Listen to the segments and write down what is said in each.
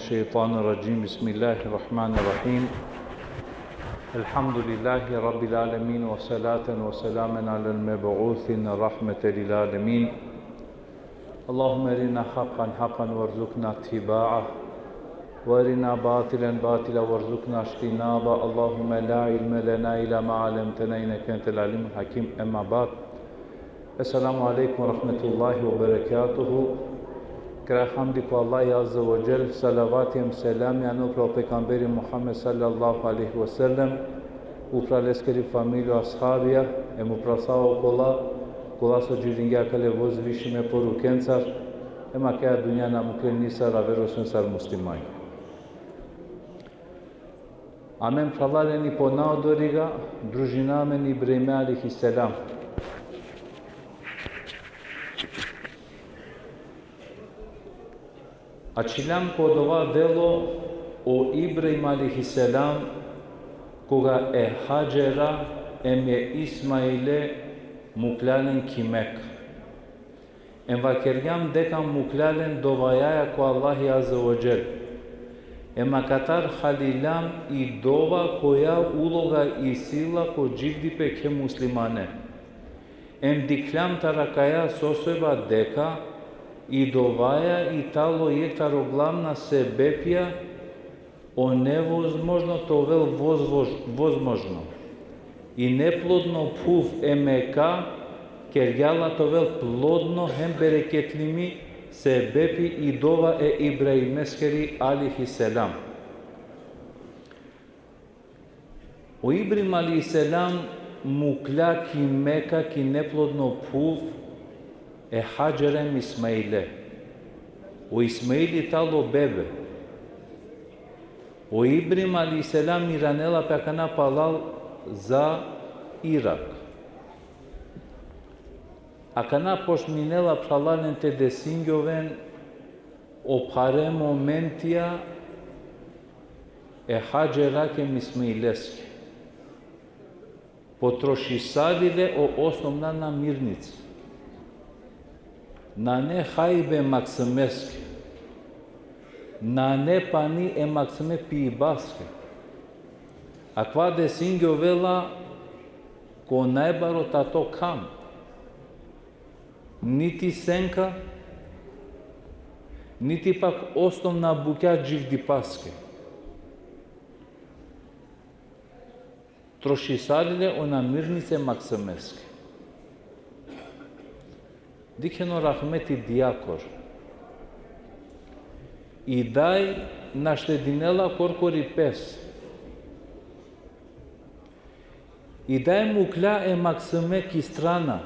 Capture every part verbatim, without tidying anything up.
الشيطان الرجيم. بسم الله الرحمن الرحيم. الحمد لله رب العالمين، وصلاة وسلاما على المبعوث رحمة للعالمين. اللهم أرنا حقا حقا وارزقنا اتباعه، وأرنا باطلا باطلا وارزقنا اجتنابه. اللهم لا علم لنا إلا ما علمتنا إنك أنت العليم الحكيم. أما بعد. السلام عليكم ورحمة الله وبركاته. Kraj hamdi ko Allahi Azze ve Dželle, salavati hem selami ano upral pejgamberi Muhammed sallallahu alejhi ve sellem, upral leskeri familija, ashabija, hem upral sa okola, kola so dživdingja akale vozvišime porukencar, hem akaja dunja na muklen nisar aver osim sar muslimanja. Amen phralalen i po naodoriga družina amen Ibrahime alejhi selam. Ačhiljam ko dova delo o Ibrahim alejhi selam, koga e Hadžera hem e Ismaile mukljalen ki Meka. Em vakergjam deka mukljalen dovajaja ko Allahi Azze ve Dželle. Em akatar haliljam i dova koja uloga isi la ko dživdipe khe muslimane. Em dikhljam taro akaja sosojba deka i dovaja i tano jekh taro glavna sebepija o nevozmožno te ovel vozvož-, vozmožno. I neplodno phuv e Meka kergja la te ovel plodno hem bereketlimi sebepi i dova e Ibrahimeskeri alejhi selam. O Ibrahim alejhi selam muklja ki Meka ki neplodno phuv e Hadžere em Ismaile. O Ismaili tano bebe. O Ibrahim alejhi selam iranela pe akana palal za Irak. Akana počminela phralalen te desingjoven o phare momentija e Hadžerake em Ismaileske. Potrošisalile o osnovna namirnice. Nane hajbe maksmeske. Nane pani e maksme pibaske. Akava desingjovela ko najbaro tato kamp. Niti senka, niti pak osnovna bukja dživdipaske. Trošisalile o namirnice maksmeske. Dikhen o rahmeti dijakor. I daj na štedinela korkori pes. I daj muklja e maksme ki strana.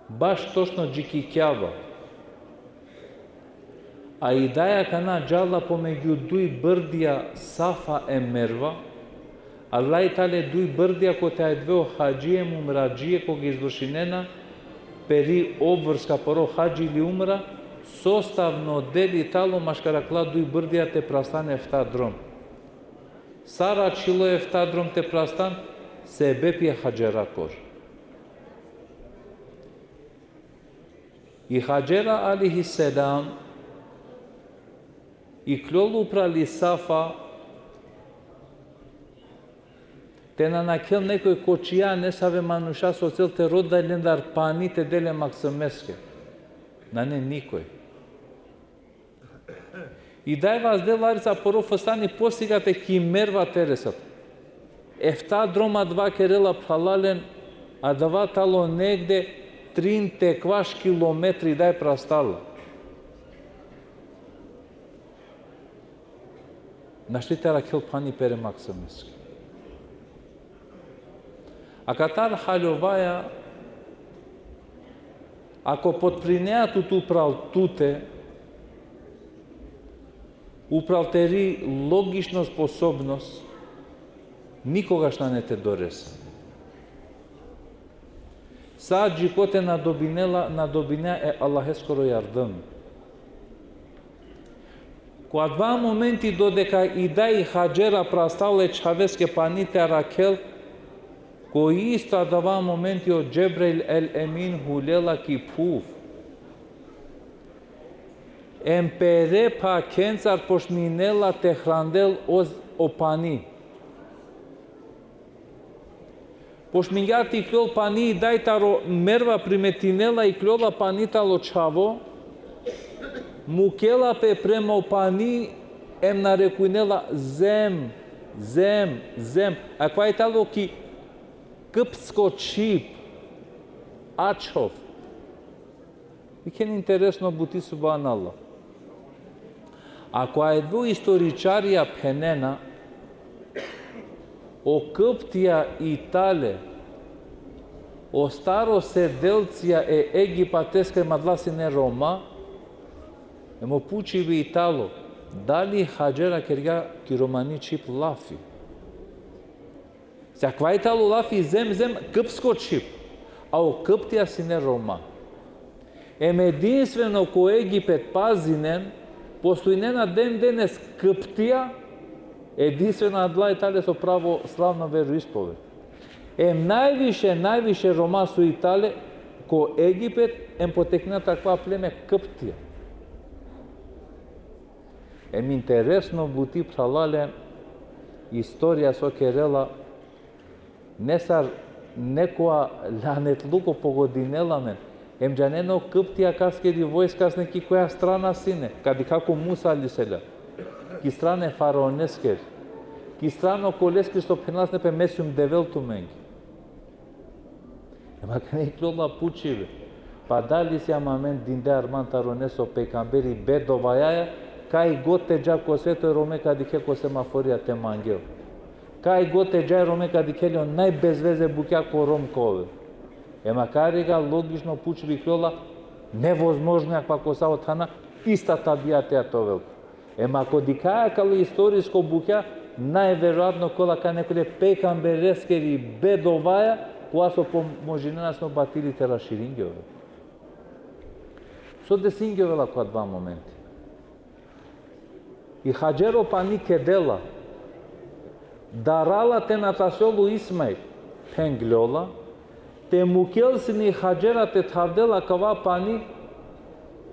Baš točno dži ki Kjaba. A i daj akana džala pomegju duj brdija Safa e Merva, a laj tale duj brdija kote avdive o hadžije em umradžije koga izvršinena peri obvrska poro hadži ili umra, sostavno deli tano maškar akala duj brdija te prastan efta drom. Sar ačhilo efta drom te prastan, sebepi e Hadžerakor. I Hadžera alejhi selam ikljola upral i Safa te na nakhel nekoj kočija, nesave manuša so cel te roda lendar pani te del e maksmeske. Nane nikoj. I daj vazdela larica poro fustani posigate ki Merva te resel. Efta drom adava kerela phralalen, adava tano negde trin te ekvaš kilometri daj prastala. Našti te arakhel pani pere maksmeske. Akatar haljovaja, ako potprinea tut upral tute, upral teri logično sposobnost, nikogaš nane te doresa. Sa dži kote na dobinela, na dobinea e Allaheskoro jardim. Ko adava momenti dodeka i daj Hadžera prastala e čhaveske pani te arakhel, ko isto adava momenti o Džebrail el Emin hulela ki phuv. Em pere phakhencar pošminela te hrandel o, o pani. Pošmingja te ikljol pani, daj taro merva primetinela ikljola pani talo čhavo, mukela pe prema o pani, em narekujnela: Zem, zem, zem. Akava i talo ki kptsko čhib, ačhov. Dikhen interesno buti, subhanallah. Ako ajdo istoričarija phenena, o Kptija i tale o staro sedelcija e Egipateskere, em adala sine Roma, em o pučibi i talo, dali Hadžera kergja ki romani čhib lafi. Se akava i talo lafi zem, zem, kptsko čhib, a o Kptija sine Roma. Em edinstveno ko Egipet pazinen, postojnena den denes Kptija, edinstveno adala i tale so pravo slavno veroispoved. Em najviše, najviše Roma so i tale ko Egipet, em poteknena taro akava pleme Kptija. Em interesno buti, phralalen, istorija so kerela, nesar nekova lanetluko pogodinela amen. Em džanen o Kptija kaskeri vojska sine, ki koja strana sine, ka dikha ko Musa alejhi selam. Ki strana e faraoneskeri. Ki strana okoleskeri so phenela sine pe me sijum Devel tumenge. Em akana ikljola pučibe. Pa dali sijam amen dinde arman taro neso pejgamberi bedovajaja, kaj god te dža ko sveto, e Rome ka dikhel ko semaforija te mangel. Kaj god te dža, e Rome ka dikhel o najbezveze bukja ko Rom ka ovel. Em akariga logično pučibe ikljola, nevozmožno akava kosa o thana, ista tabijateja te ovel. Em ako dikhaja kale istorisko bukja, najverojatno kola ka nekole pejgambereskeri bedovaja, kova so pomožinena sine o batili te raširingjovela. So desingjovela ko adava momenti? I Hadžer o pani kedela, darala te natasol o Ismail, phengljola, te mukel sine i Hadžera te thavdel akava pani,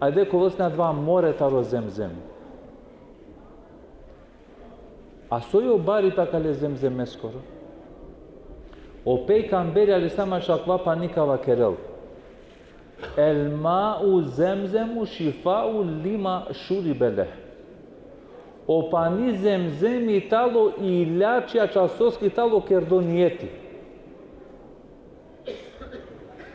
ajde ka ovel sine adava more taro Zemzem. A soj o baripe akale Zemzemeskoro? O pejgamberi alejhi selam bašo akava pani ka vakerel: El ma'u zemzemu šifa'u lima šuribe leh. O pani Zemzemi talo ilačija časoski talo kerdo nijeti.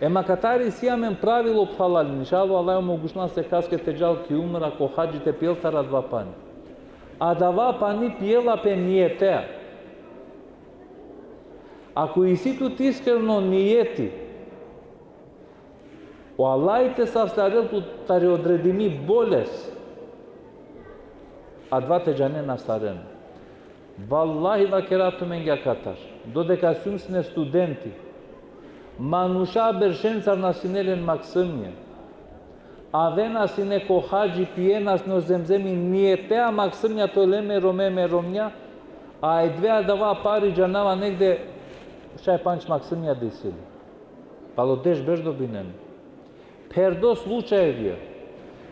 Em akatar isi amen pravilo, phralalen, inšallah, Allah omogušinela sekaske te džal ki umra, ko hadži te pijel taro adava pani. Adava pani pijela pe nijetea. Ako isi tut iskreno nijeti, o Allah te saslarel tut tari odredimi bolest, adava te džane na astaren. Vallahi, vakerav tumenge akatar. Dodeka sijum sine studenti, manuša beršencar na sine len maksumnja. Avena sine ko hadži, pijena sine o Zemzemi, nijetea maksumnja te ole me Rome, me romnja, a e dve adava pari džanava negde šaj pandž maksumnja da isi len. Palo deš berš dobinena. Pherdo slučajevija.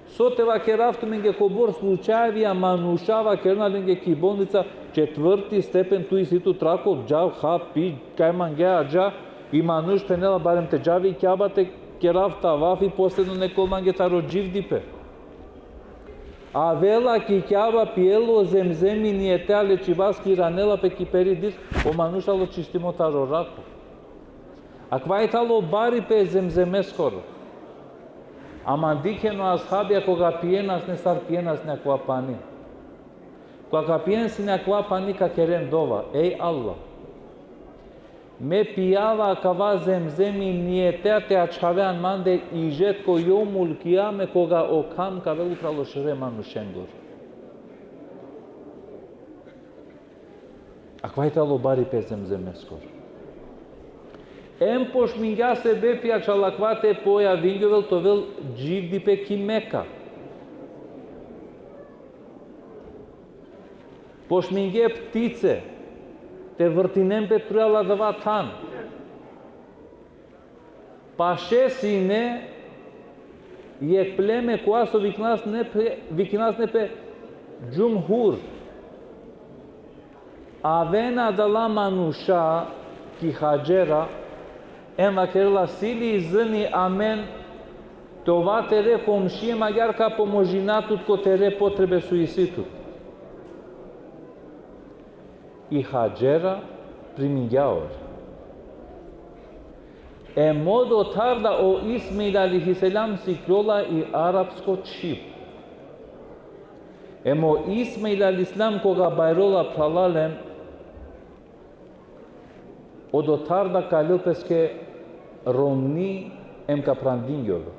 So te vakerav tumenge, kobor slučajevija manuša vakerena lenge ki bolnica, četvrti stepen, tu isi tut rako, dža, ha, pi, kaj mangea, dža, i manuš phenela: Barem te džav i Kjaba te kerav tavafi, posledno nekol mange taro dživdipe. Avela ki Kjaba, pijela o Zemzemi, nijetea lečibaske, iranela pe ki peri diš, o manuš talo čištimo taro rako. Akava i talo baripe e Zemzemeskoro. Ama dikhen o ashabija koga pijena sine, sar pijena sine akava pani. Koga ka pijen sine akava pani, ka keren dova: Ej Allah, me pijava akava Zemzemi, nijetea te ačhave an mande ižet ko jomul kijame, koga o kham ka avel upral o šere manušengoro. Akava i talo baripe e Zemzemeskoro. Em pošmingja sebepija čal akava te pojavingjol, te ovel dživdipe ki Meka. Pošminge ptice te vrtinen pe trujal adava than. Paše sine Jekh pleme kova so viknasne pe, viknasne pe džumhur. Avena adala manuša ki Hadžera, em vakerela: Si li izni amen te ova tere komšije, em agjaar ka pomožina tut ko tere potrebe so isi tut. I Hadžera primingja ore. Em odotar da o Ismail alejhi selam siklola i arapsko čhib. Em o Ismail alejhi selam koga bajrola phralalen, odotar da ka lel peske romni em ka prandingjovel.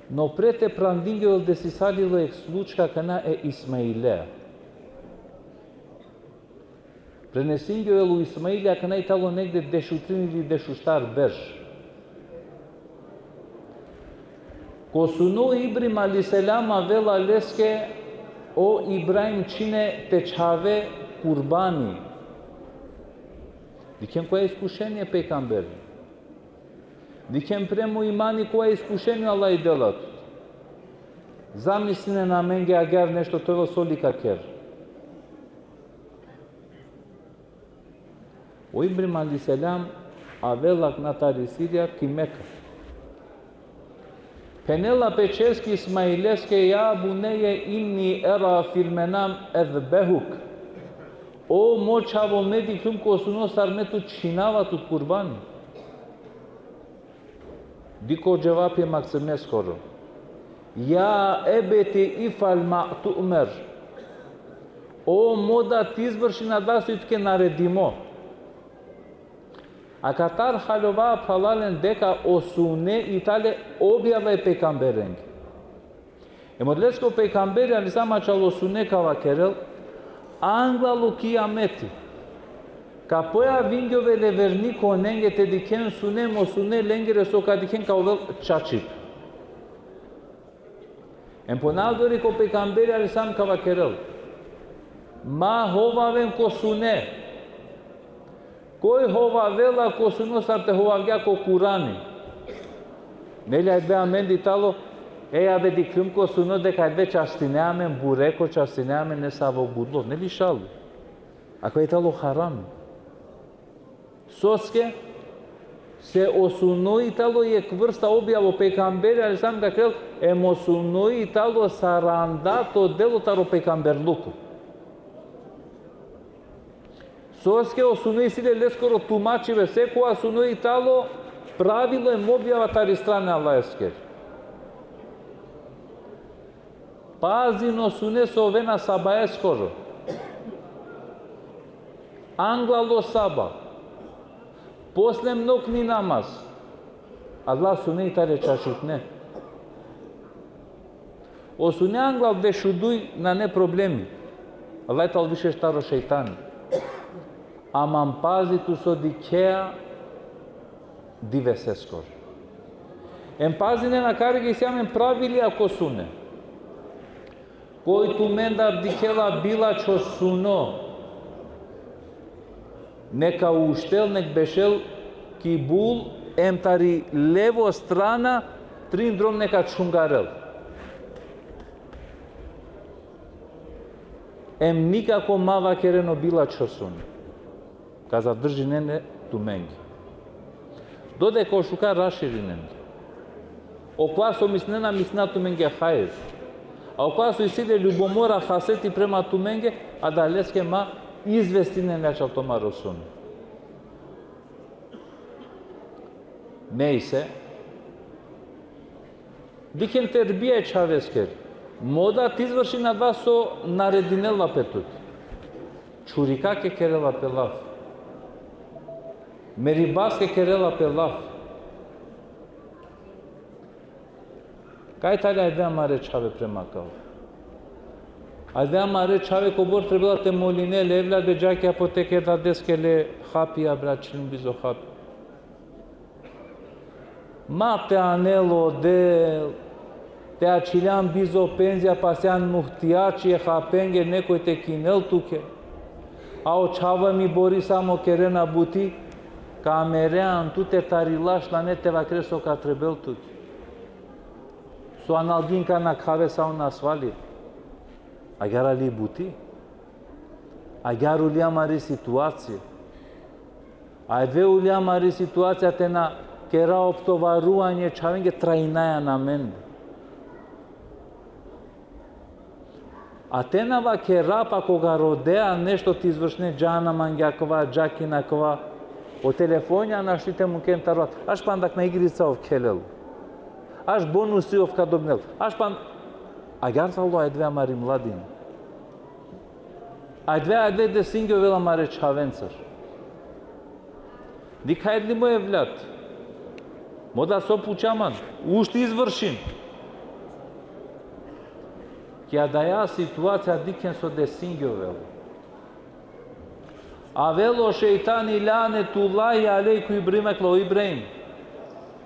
No pred te prandingjovel desisalilo jekh slučka akana e Ismailea. Prenesingjovel o Ismaili akana i talo negde dešutrin ili dešuštar berš. Ko suno Ibrahim alejhi selam avela leske: O Ibrahim, čhine te čhave kurbani. Dikhen koja iskušenie pejgamberi. Dikhen prema o imani koja iskušenie Allah i dela tut. Zamislinen amenge agjaar nešto te ovel, so li ka ker. O Ibrahim alejhi selam avela akana tari Sirija ki Meka. Phenela pe čheske Ismaileske: Ja bunejje, inni era fil menami ezbehuk. O mo čhavo, me dikhlum ko suno sar me tut čhinava tut kurbani. Dikh o dževapi e maksumeskoro. Ja ebeti if'al ma tu'mer. O mo dad, ti izvršin adava so i tuke naredimo. Akatar haljova, phralalen, deka o sune i tale objava e pejgamberenge. Em odoleske o pejgamberi alejhi selam ačhal o sune ka vakerel, anglal o kijameti ka pojavingjovel e vernikonenge te dikhen sune, em o sune lengere so ka dikhen ka ovel čačip. Em ponadari ko pejgamberi alejhi selam ka vakerel: Ma hovaven ko sune. Koj hovavela ko suno sar te hovavgja ko Kurani? Neli, avdive amende i talo: E, ja be, dikhlum ko suno deka avdive častinea amen bureko, častinea amen nesavo gudlo. Neli, šalo. Akava i talo haram. Soske? Se o suno i talo jekh vrsta objava, o pejgamberi alejhi selam ka vakerel, em o suno i talo sarandato delo taro pejgamberluko. Soske? O suno isi le leskoro tumačibe, sekova suno i talo pravilo em objava tari strana e Allaheskeri. Pazin o sune so ovena sabaeskoro. Anglal o saba. Posle mnokni namaz. Adala sune i tale čačutne. O sune anglal dešuduj nane problemi. Allah i talo više taro šejtani. Aman pazi tu so dikhea diveseskoro. Em pazinen, akari isi amen pravilija ko sune. Koj tumendar dikhela bilačho suno, neka uštel, nek bešel ki bul, em tari levo strana trin drom neka čhungarel. Em nikako ma vakeren o bilačho sune. Ka zadržinen le tumenge. Dodeka o šukar raširinen le. Okova so mislinena, mislinena tumenge hajr. A okova so isi le ljubomora, haseti prema tumenge, adaleske ma izvestinen le ačhal tumaro sune. Nejse. Dikhen terbija e čhaveskeri. Mo dad, ti izvršin adava so naredinela pe tut. Čhurikake kerela pe laf. Meribaske kerela pe laf. Kaj tali avdive amare čhave prema akava? Avdive amare čhave kobor trebela te molinel: Evlade, dža ki apoteke, dadeske le hapija, bre, ačhilin bizo hapi. Ma te anel o Del, te ačhiljan bizo penzija, pa sijan muhtijači e hapenge, nekoj te kinel tuke. A o čhavo mi bori samo kerena buti, Ka merean tute tari laš, nane te vakere so ka trebel tut. So analgin kana khave sa on asvali. Agjaar ali buti. Agjaar uli amari situacija. Adava uli amari situacija te na kera optovaruanje čhavenge, trajnaja na mende. A te na vakera pa koga rodea nešto te izvršine, dža na mangja kava, dža ki na kava, o telefonja našti te muken taro rat. Aš panda akana igrica ov khelel. Aš bonusi ov ka dobinel. Aš pan-, agjaar tano adava amari mladin. Adava, adava desingjovela amare čhavencar. Dikh, hajde li mo evlad. Mo da so puča man. Ušti izvršin. Ki adaja situacija dikhen so desingjovela. Avela o šejtani lanetullahi alejhi ko Ibrahim, akana o Ibrahim.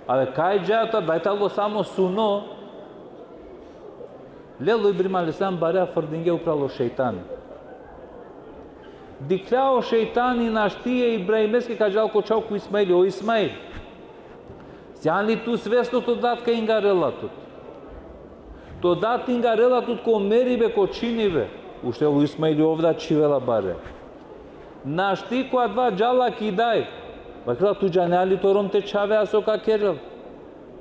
Ave kaj dža ta, daj tano samo suno. Lel o Ibrahim alejhi selam, bare frdingje upral o šejtani. Dikhlja o šejtani našti e Ibrahimeske ka džal ko čhavo, ko Ismaili, o Ismail. Sian li tu svesno to dat kaj ingarela tut? To dat ingarela tut ko meribe, ko čhinibe. Uštel o Ismaili, ov da čhivela bare. Našti ko adava, džala ki daj. Vakerela: Tu džanea li to rom te čhavea so ka kerel?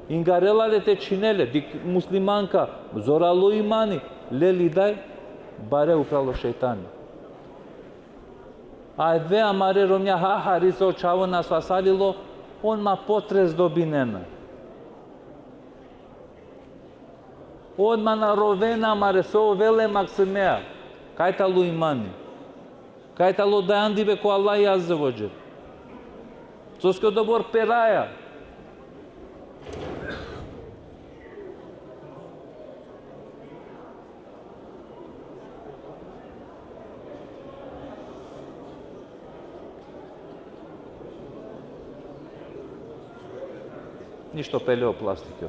Ingarela le te čhinel le, dikh muslimanka, zoralo imani, lel i daj, bare upral o šejtani. Adava amare romnja, ha, hari so čhavo na spasalilo, on ma potres dobinena. On ma na rovena amare, so ovela e maksumea. Kaj tano imani? Kaj tano dajandibe ko Allahi Azze ve Dželle? Soske odobor peraja. Ništo, pele o plastiki.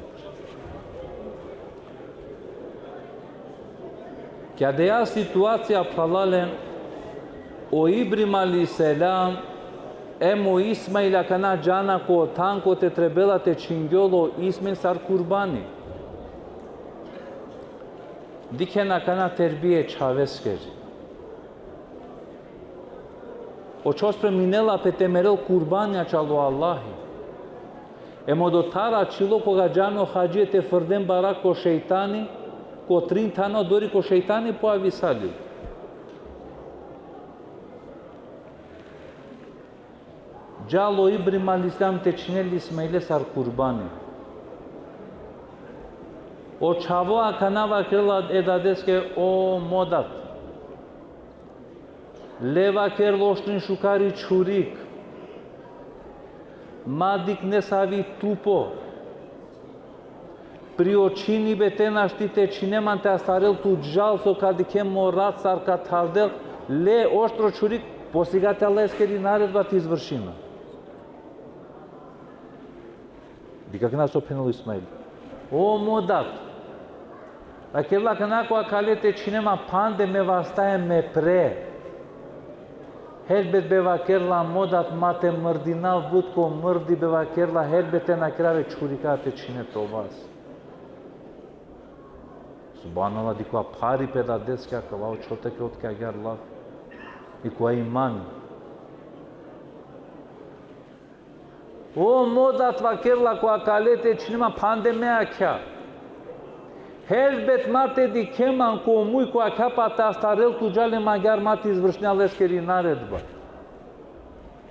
Ki adaja situacija, phralalen, o Ibrahim alejhi selam em o Ismail akana džana ko than kote trebela te čhingjol o Ismail sar kurbani. Dikhen akana terbije čhaveskeri. O čhavo spreminela pe te merel kurbani ačhalo Allahi. Em odotar ačhilo koga džan o hadžije te frden barak ko šejtani, ko trin thana odori ko šejtani po avisalil. Džal o Ibrahim alejhi selam te čhinel Ismaile sar kurbani. O čhavo akana vakerela e dadeske: O mo dad, le, vakerela, oštrin šukari čhurik, ma dikh nesavi tupo. Pri o čhinibe te našti te čhine man, te astarel tut džal so ka dikhe mo rat sar ka thavdel, le, oštro čhurik, posiga te Allaheskeri naredba te izvršina. Dikh akana so phenela o Ismail. O mo dad, vakerela, akana ko akale te čhine man, phande me vastaja me pre. Helbet be, vakerela, mo dad, ma te mrdinav but ko mrdibe, vakerela, helbet te na kerav e čhurika te čhine te o vas. Subhanallah, dikh kova pharipe e dadeske, akava o čhavo te kerel tut agjaar lafi. I kova iman. O mo dad, vakerela, ko akale te čhine man, phande me akhja. Helbet ma te dikhe man ko muj ko akhja pa te astarel tut džal, em agjaar ma te izvršine Allaheskeri naredba.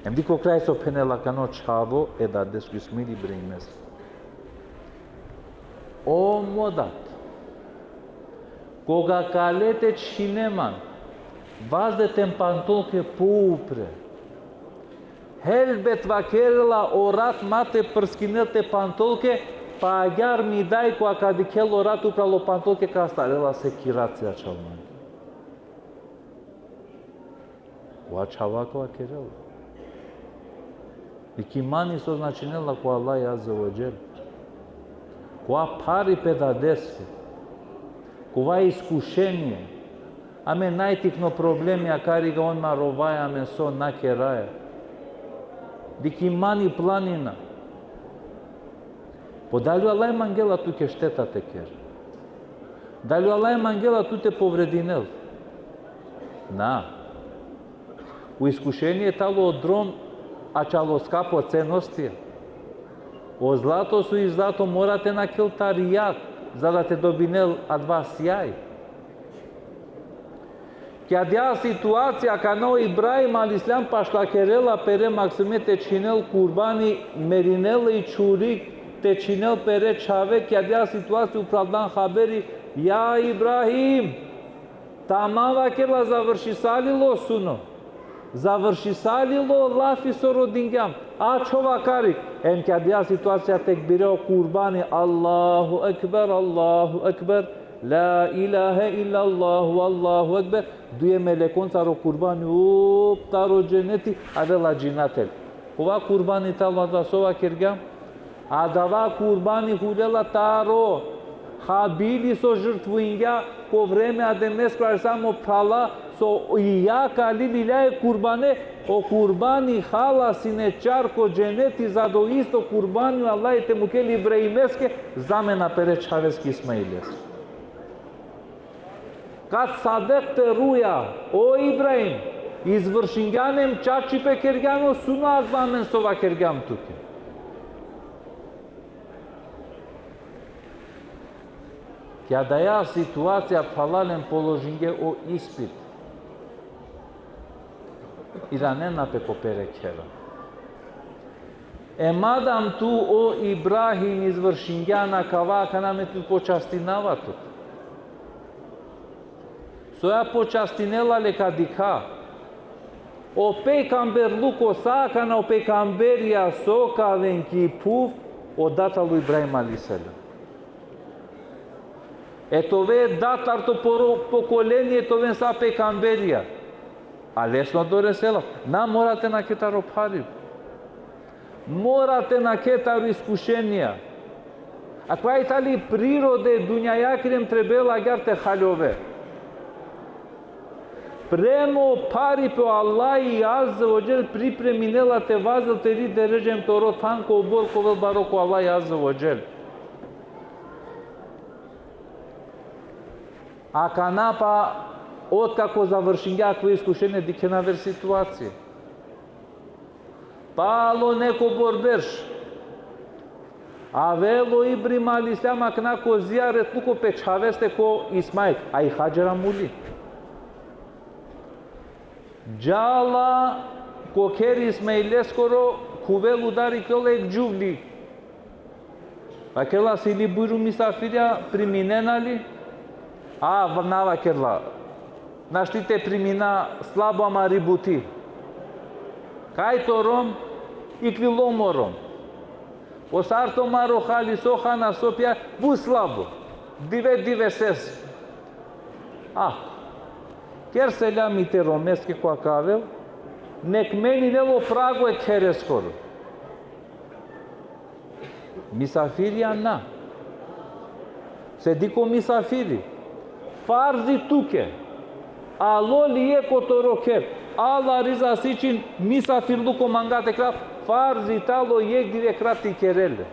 Em dikh ko kraj so phenela akana o čhavo e dadeske, Ismail Ibrahimeske. O mo dad, koga akale te čhine man, vazde ten pantolke poupre. Helbet, vakerela, o rat ma te prskinel te pantolke, pa agjaar mi daj koga ka dikhel o rat upral o pantolke ka astarela sekiracija ačhal mange. Kova čhavo kova kerela. Dikh imani so značinela ko Allahi Azze ve Dželle. Kova pharipe e dadeske. Kova iskušenie. Amen najtikno problemi akari, ka on ma rovaja, amen so na keraja. Dikh i mani planina. Po dali o Allah mangela tuke šteta te ker? Dali o Allah mangela tut te povredinel? Na. O iskušenie talo o drom ačhaloska po cenostija. O zlato so i zlato mora te nakhel tari jag, za da te dobinel adava sjaj. Ki adaja situacija kana o Ibrahim alejhi selam pašlakerela pere maksime te čhinel kurbani, merinela i čhuri te čhinel pere čhave, ki adaja situacija upral dan haberi: Ja Ibrahim, tamam, vakerla, završisalilo suno. Završisalilo lafi so rodingjam. Ačhov akari. Em ki adaja situacija tekbirel o kurbani: Allahu ekber, Allahu ekber. La ilahe illallah, Allahu ekber. Duje melekoncar o kurbani up taro dženeti avela džinatel. Kova kurbani talo adava so vakergjam? Adava kurbani hulela taro Habili so žrtvujngja ko vreme Ademeskoro alejhi selam o phrala, so i jag kalili lja e kurbane, o kurbani hala sine čar ko dženeti, za da o isto kurbani o Allah te mukel Ibrahimeske zamena pere čhaveske Ismaileske. Kad sadekte ruja, o Ibrahim, izvršingjan em čačipe kergjan, o suno adava amen so vakergjam tuke. Ki adaja situacija, phralalen, položingje o ispit. Iranena pe ko pere khera. E madam tu, o Ibrahim, izvršingjan akava, akana me tu počastinava tut. Soja počastinela le? Ka dikha. O pejgamberluko, sa akana o pejgamberija so ka aven ki phuv, o dad talo Ibrahim alejhi selam. E te ove dad taro to poro-, pokolenie, te oven sa pejgamberija. A lesno doresela? Na, mora te nakhe taro pharipe. Mora te nakhe taro iskušenija. Akava i tali prirode dunjajakiri, em trebela agjaar te haljove. Prema o pharipe o Allahi azze ve dželle pripreminela te vazel teri deredže em toro than kobor ka ovel baro ko Allahi azze ve dželle. Akana pa, otkako završingja akava iskušenie, dikhena aver situacija. Palo nekobor berš, avela o Ibrahim alejhi selam akana ko zijaretluko pe čhaveste, ko Ismail, a i Hadžera muli. Džala ko kher Ismaileskoro, khuvela udari, kerela jekh džuvli. Vakerela: Si li bujrum misafirja, priminena li? A, va-, na, vakerela. Našti te primina, slabo amari buti. Kaj to rom? Iklilo mo rom. O sar to maro hali, so hana, so pija? But slabo. Dive, dive ses. A, ker selami te romeske, ko ka avel, nek meninel o prago e khereskoro. Misafirja na. Se dikh o misafiri. Farzi tuke. Alo li jekh ko toro kher, Allah rizasi için, misafirluko manga te kera, farzi talo jekh dive krat te ikerel le.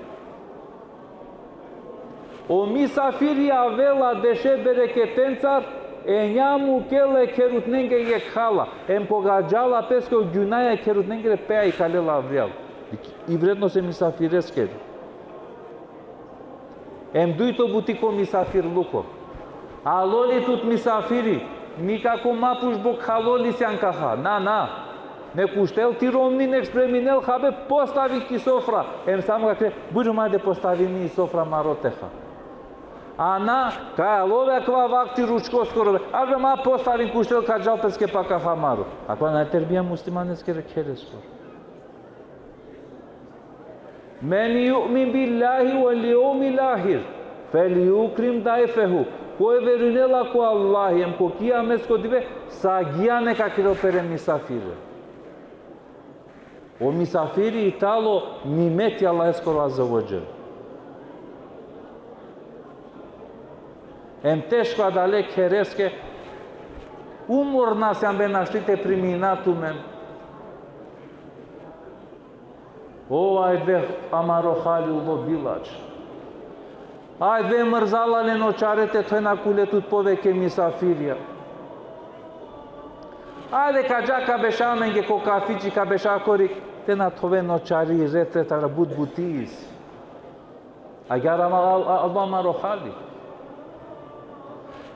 O misafiri avela deše bereketencar, enja mukela e kherutnenge jekh hala, em koga džala peske, o gjunaja e kherutnengere pe ikalela avrijal. I vrednost e misafireskeri. Em dujto buti ko misafirluko. Alo li tut misafiri, nikako ma pučh: Bog, halo li sian, ka ha. Na, na. Nek uštel ti romni, nek spreminel habe, postavin ki sofra. Em samo ka kere: Bujrum, ajde, postavini i sofra maro te ha. A na, kaj alo ve akava vakti ručkoskoro, abe ma postavin, ka uštel, ka džal peske pa ka ha maro. Akava nane terbija muslimaneskere khereskoro. Men ju'min billahi vel jevmil ahir, fel jukrim dajfehu. Koj verujnela ko Allahi em ko kijamesko dive, sagjija neka kerel pere misafire. O misafiri i talo nimeti Allaheskoro azze ve dželle. Em teško adale khereske, umorna sian be, našti te primina tumen. O, ajde, amaro Halil o bilač. Ajde, mrzala len o čare te thojna kule tut poveke misafirja. Ajde, ka dža ka beša amenge ko kafiči, ka beša kori, te na thoven o čari, retre tara but butis. Agjaar ama-, al-, al-, amaro Halil.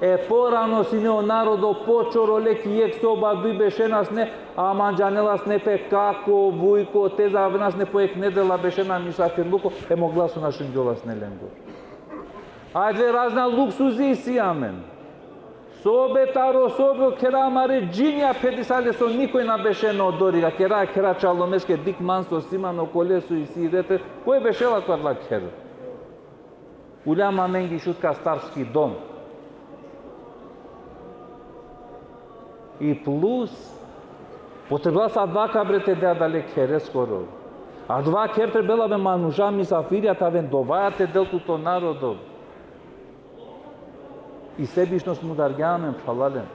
E porano sine o narodo počoro le ki jekh soba duj bešena sine, ama džanela sine pe kako, vujko, te zavena sine po jekh nedela bešena misafirluko, e mogla so na šungjola sine lengoro. Ajde, razna luksuzi isi amen. Sobe taro sobe o khera amare džinja phedisale so nikoj na bešena odori, ka kera khera čalomeske, dikh man so si man, okole so isi, retre, koj bešela ko adala khere. Uljam amenge i Šutka starski dom. I plus, potrebela sa adava kabre te de adale khereskoro. Adava kher trebela be manuša misafirja te aven, dovaja te del tut o narodo. I sebičnost mudargja amen, phralalen.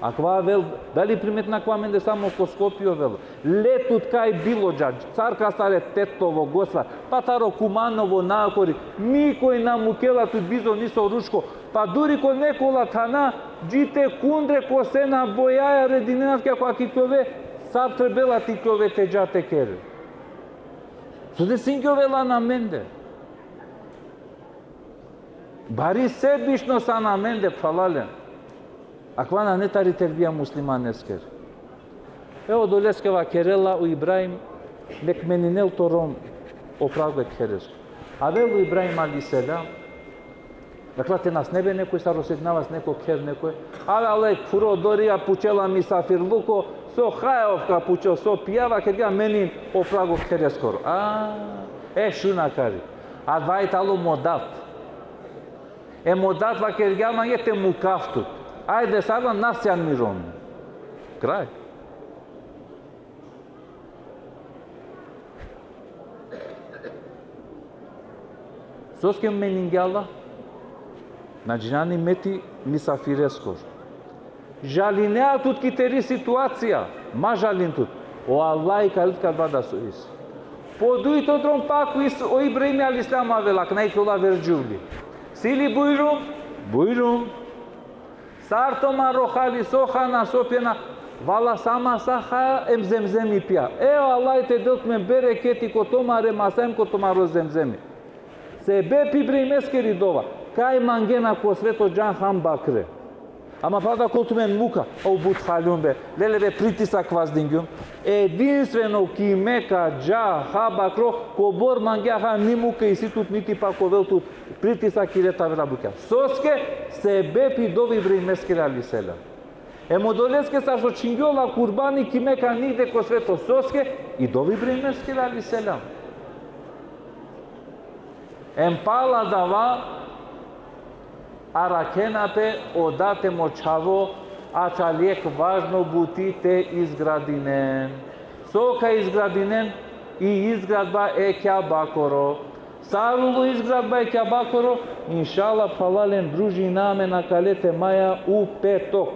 Akava avel, dali primetna, akava amende samo ko Skopje avel? Le tut kaj bilo dža, sar ka stare Tetovo, Gosva, pa taro Kumanovo nakori, nikoj na mukela tut bizo niso ručko, pa duri ko nekola thana, dži te kundre kosena, bojaja redinena, kaj ako ka ikljove, sar trebela te ikljove te dža te kere. So te singjovel amende. Bari sebičnost amende, phralalen. Akava nane tari terbija muslimaneskeri. E odoleske vakerela o Ibrahim, nek meninel to rom o prago e kheresko. Avel o Ibrahim alejhi selam, dakle, te na sine be nekoj, sar osetinava sine ko kher nekoj. Avela jekh phuro odori, a pučela misafirluko, so haja ov, ka pučel, so pijava, kergja, menin o prago khereskoro. A, e šun akari. Adava i tano mo dat. E mo dat vakergja mange te mukav tut. Ajde, sar na, na sian mi rom. Kraj. Soske meningja la? Na džinea nimeti misafireskoro. Žalinea tut ki teri situacija, ma žalin tut. O Allah i ka lut ka adava so isi. Po dujto drom pak o Is-, o Ibrahim alejhi selam avela, akana iklola aver džuvli. Si li bujrum? Bujrum. Sar tumaro hali, so hana, so pijena? Vala, sa masa haja em zemzemi pija. E, o Allah te del tumen bereketi ko tumare masa em ko tumaro zemzemi. Sebepi Ibrahimeskeri dova, kaj mangena ko sveto, džan han bakre. Ama phrala, kol tumen muka, o but haljum be, lele be pritisak vazdingjum. Edinstveno ki Meka dža, ha bakro, kobor mangea ha, ni muka isi tut, niti pak ka ovel tut pritisak, kire te avera bukja. Soske? Sebepi dova Ibrahimeskeri alejhi selam. Em odoleske sar so čhingjola kurbani ki Meka, nigde ko sveto. Soske? I dova Ibrahimeskeri alejhi selam. Em pala adava arakhena pe o dat em o čhavo, ačhal jekh važno buti te izgradinen. So ka izgradinen? I izgradba e Kjabakoro. Sar ulo izgradba e Kjabakoro? Inšallah, phralalen, družina amen akale temaja u petok.